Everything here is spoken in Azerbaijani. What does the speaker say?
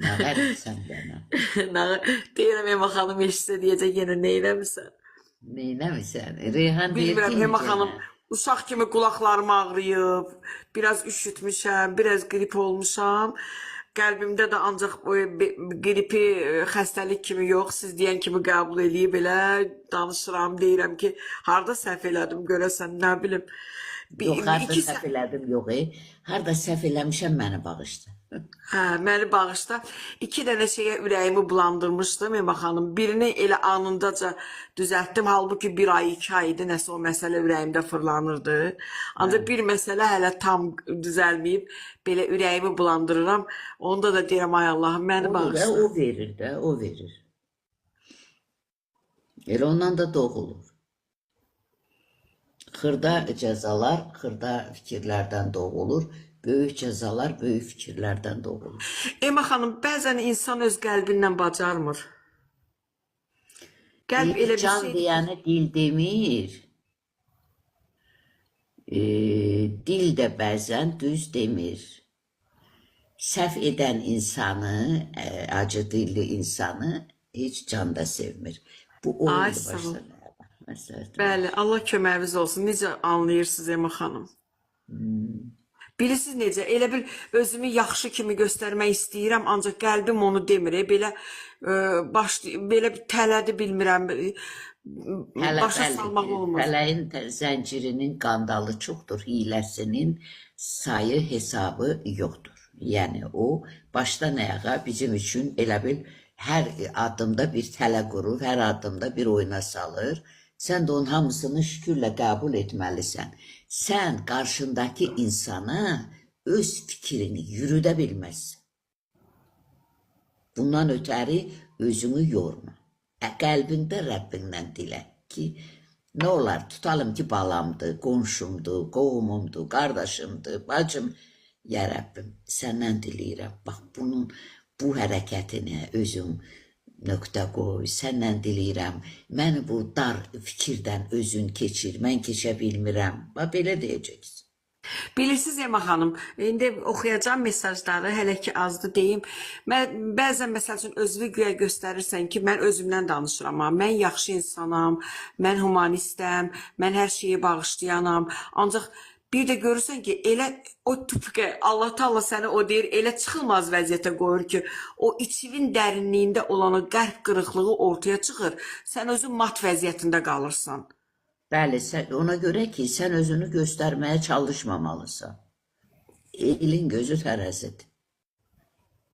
Nə qəribsən mənə. Deyirəm Emma xanım eşitsə deyəcək yenə nə eləmisən? Neynəmisən? Reyhan deyir Bilmirəm ki, Emma xanım, necə? Uşaq kimi qulaqlarım ağrıyıb, biraz üşütmüşəm, biraz qrip olmuşam. Qəlbimdə də ancaq bu qripi xəstəlik kimi yox, siz deyən kimi qəbul eləyib elə danışıram, deyirəm ki, harda səhv elədim görəsən, nə bilim. Bir, Yox, harda iki səhv elədim, yox. Harda səhv eləmişəm, məni bağışla. Hə, məni bağışla. 2 dənə şeyə ürəyimi bulandırmışdım Emma xanım. Birini elə anındaca düzəltdim. Halbuki bir ay, 2 ay idi, nəsə o məsələ ürəyimdə fırlanırdı. Ancaq bir məsələ hələ tam düzəlməyib. Belə ürəyimi bulandırıram. Onda da deyirəm, ay Allahım, məni Onu da bağışla. o verir də, o verir. Elə ondan da doğulur. Xırda cəzalar xırda fikirlərdən doğulur. Böyük cəzalar böyük fikirlərdən doğulur. Emma xanım, bəzən insan öz qəlbindən bacarmır. Qəlb Deyir, elə bir can şeydir. deyəni dil demir. Dil də bəzən düz demir. Səhv edən insanı, acı dilli insanı heç can da sevmir. Bu Ay, oyundu sağ ol. başdan ayağa. Məsəl. Bəli, Allah köməyiniz olsun. Necə anlayırsınız Emma xanım? Bilirsiniz necə? Elə bil özümü yaxşı kimi göstərmək istəyirəm, ancaq qəlbim onu demir. Belə baş belə bir tələdi bilmirəm. Hələ Başa bəli, salmaq olmur. Fələyin zəncirinin qandalı çoxdur, hiləsinin sayı hesabı yoxdur. Yəni o başdan ayağa bizim üçün elə bil hər addımda bir tələ qurur, hər addımda bir oyuna salır. Sən də onun hamısını şükürlə qəbul etməlisən. Sən qarşındakı insana öz fikrini yürüdə bilməzsən. Bundan ötəri özünü yorma. Qəlbində Rəbbindən dilə ki, nə olar tutalım ki, balamdır, qonşumdur, qohumumdur, qardaşımdır, bacım. Ya Rəbbim, səndən diləyirəm. Bax bunun bu hərəkətinə özün nöqtə qoy. Səndən diləyirəm. Məni bu dar fikirdən özün keçir. Mən keçə bilmirəm. Bax belə deyəcəksən. Bilirsiniz Emma xanım, indi oxuyacağım mesajları hələ ki azdır deyim. Mən bəzən məsəl üçün özünü güya göstərirsən ki, mən özümdən danışıram ha. Mən yaxşı insanam, mən humanistəm, mən hər şeyi bağışlayanam. Ancaq bir də görürsən ki, elə o tupikə Allah Taala səni o deyir, elə çıxılmaz vəziyyətə qoyur ki, o içinin dərinliyində olan o qəlb qırıqlığı ortaya çıxır. Sən özün mat vəziyyətində qalırsan. Bəli, sən, ona görə ki, sən özünü göstərməyə çalışmamalısan. Elin gözü tərəzidir.